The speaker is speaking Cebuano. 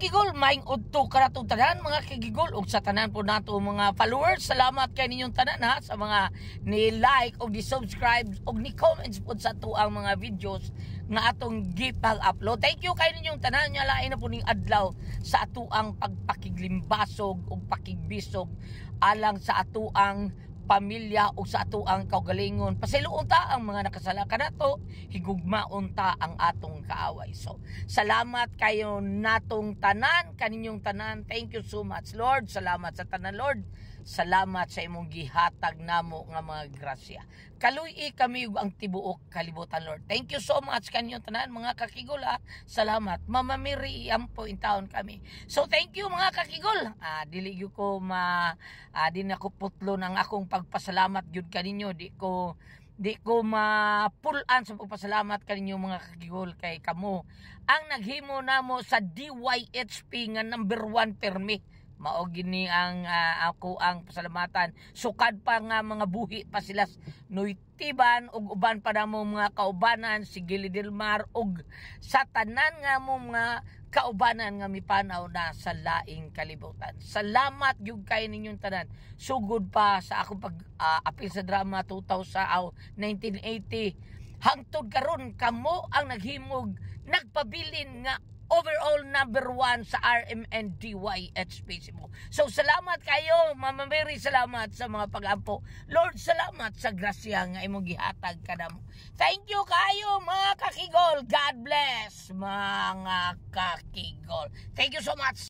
kakigol, maayong udto kanatong tanan, mga kakigol, ug sa tanan po nato mga followers. Salamat kay ninyong tanan ha, sa mga ni like ug ni subscribe ug ni comments po sa atuang mga videos nga atong gipag-upload. Thank you kay ninyong tanan nya. Lain na po ning adlaw sa atuang pagpakiglimbasog ug pakigbisog alang sa atuang pamilya o sa atuang kaugalingon. Pasayloon ta ang mga nakasala kanato, higugmaon ta ang atong kaaway. So, salamat kayo natong tanan, kaninyong tanan. Thank you so much, Lord. Salamat sa tanan, Lord. Salamat sa imong gihatag namo nga mga grasya. Kaluy-i kami ug ang tibuok kalibutan, Lord. Thank you so much kaninyong tanan, mga kakigol, ha. Salamat. Mama Mary, iampo intawon kami. So thank you, mga kakigol. Dili gyud ko ma di na ko putlo ng akong pagpasalamat gyud kaninyo. Di ko mapulan sa pagpasalamat kaninyo, mga kakigol, kay kamo ang naghimo namo sa DYHP nga number one permi. Mao gini ang ako ang pasalamatan. Sukad pa nga mga buhi pa sila Noy Tiban ug uban pa namo mga kaubanan, si Gili Del Mar ug sa tanan nga mo mga kaubanan nga mipanaw na sa laing kalibutan. Salamat gyud kay ninyong tanan. Sugod pa sa akong pag apil sa drama 2000 aw 1980 hangtod karon, kamo ang naghimog nagpabilin nga overall number one sa RMNDYHP Cebu. So salamat kayo, Mama Mary, salamat sa mga pag-ampo. Lord, salamat sa grasya nga imong gihatag kanamo. Thank you kayo, mga kakigol. God bless, mga kakigol. Thank you so much.